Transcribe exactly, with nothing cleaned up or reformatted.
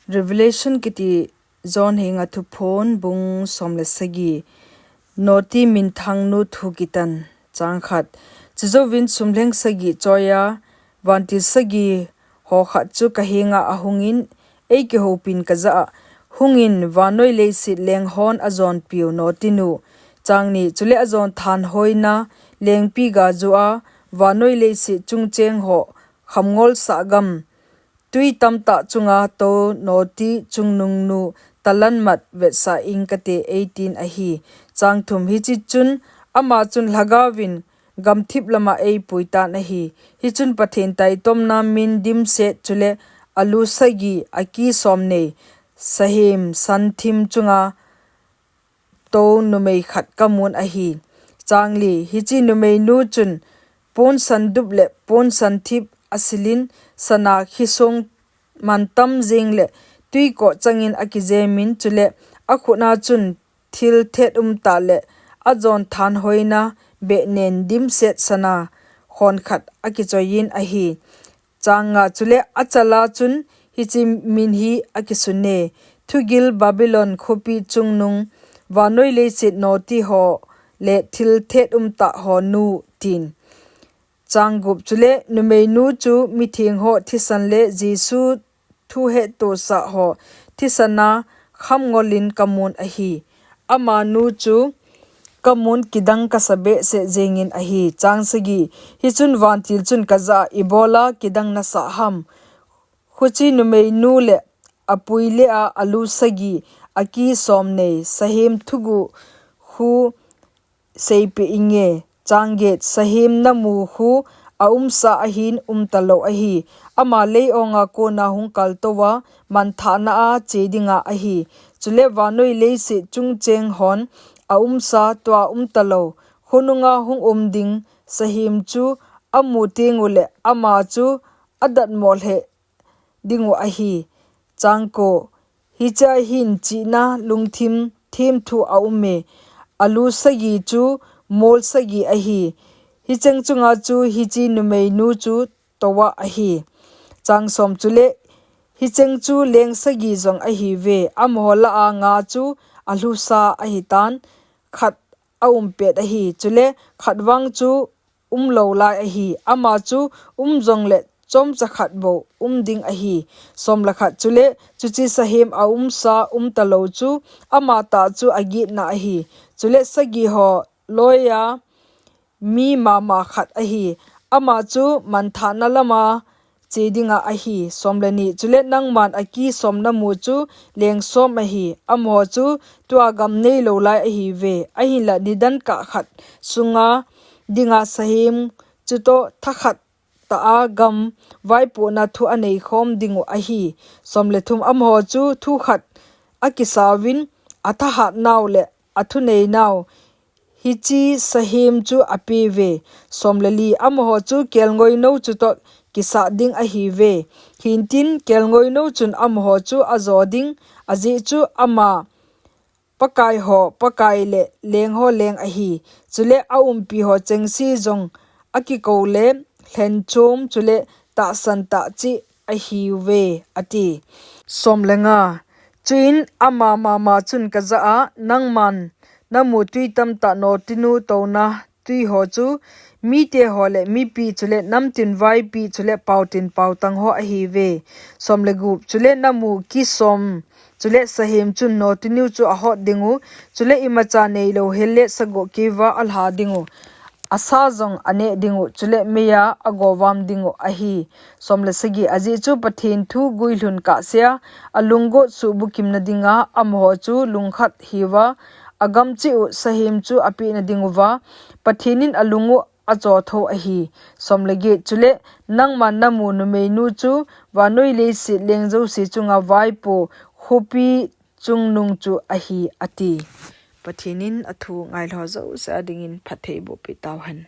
Revelation kiti John henga thuphon bung som le sagi. Noti minthang nu thu kitan. Chang khat. Chujouvin sumlheng sagi choiya vantil sagi ho khat chu kahenga ahungin, eikihopin kajah a, "Hungin, vannoi leiset lenghon ajonpiu noti nu." Chang ni. Chule ajon thanhoina lengpi gajua vannoi leiset chungcheng ho khamngol sah gam tui tamtah chunga tou noti chungnung nu talanmat vetsah ing kate, eitin ahi. Chang thum. Hiche chun ama chun lhagaovin gamthip lama eipuitan ahi. Hichun Pathen taitomna min dimset chule alu sagi, aki somnei, sahem santhim chunga tou numei khat kamun ahi. Chang li. Hiche numei nu chun pon sandup le pon santhip asilin, sana khisong mantam jeng le tuikoh changin akijemin, chule akhutna chun thil thet umtah le ajon thanhoina behnen dimset sana khon khat akichoiyin ahi. Chang nga. Chule achala chun hiche min hi akisunne, "Thugil Babylon khopi chungnung, vannoi leiset noti ho le thil thet umtah ho nu," tin. Chang gup. Chule numei nu chu mitheng ho thisan le Jesu thu hettohsah ho thisana khamngolin kamun ahi. Amanu chu kamun kidang kasa behseh jengin ahi. Chang sagi. Hichun vantil chun kajah a, "Ibola kidang nasah ham? Khuche numei nu le apui le a alu sagi, aki somnei, sahem thuguh khu seipeh inge." Chang get. Sahem namu khu aumsa ahin umtalou ahi. Ama lei-onga kona hung kaltouva manthahna a che dinga ahi. Chule vannoi leiset chungcheng hon aumsa tua umtalou khonunga hung um ding sahem chu amu tengule ama chu adatmo lheh dingu ahi. Chang ko. Hichea hin chihna lungthim themthu aume. Alu sagi chu mol sagi ahi. Hicheng chunga chu hiche numei nu chu touva ahi. Chang som. Chule hicheng chu leng sagi jong ahiuve. Amaho lah a nga chu alhusa ahitan, khat aumpet ahi. Chule khat vang chu umlou lai ahi. Ama chu um jongle chomcha khat bou um ding ahi. Som le khat. Chule chuche sahem aumsa umtalou chu amatah chu agitna ahi. Chule sagi ho loiya mi mama khat ahi. Ama chu manthahna lama che dinga ahi. Som le ni. Chule nangman aki som namu chu leng som ahi. Amaho chu tua gam neilou lai ahiuve. Ahinla nidan kah khat sunga dinga sahem chutoh thakhat tah a gam vaipohna thu aneikhom dingu ahi. Som le thum. Amaho chu thu khat akisauvin, athahatnau le athuneinau hiche sahem chu apeuve. Som le li. Amaho chu kelngoinou chutoh kisah ding ahiuve. Hintin kelngoinou chun amaho chu ajo ding, ajeh chu ama Pakai ho Pakai le leng ho leng ahi. Chule aumpi ho chengse jong akikou le lhenchom chule tahsan tah cheh ahiuve, ati. Som le nga. Chuin ama mama chun kajah a, nangman namu tui tamtah notinu touna tui ho chu mite ho le mipi chule namtin vaipi chule paotin paotang ho ahiuve. Som le gup. Chule namu kisom chule sahem chun notinu chu ahot dingu, chule imacha neilou hel le sagoh keuva alha dingu, asa jong aneh dingu, chule meiya agovam dingu ahi. Som le sagi. Ajeh chu Pathen thu guilhun kahsea alunggot suhbukimna dinga amaho chu lungkhat hiuva, agam cheh u sahem chu apehna dinguva, Pathen in alung u achothou ahi. Som le get. Chule nangman namu numeinu chu vannoi leiset leng jouse chunga vaipo khopi chungnung chu ahi, ati. Pathen in athu ngailhah jouse a dingin phatthei boh peh tauhen.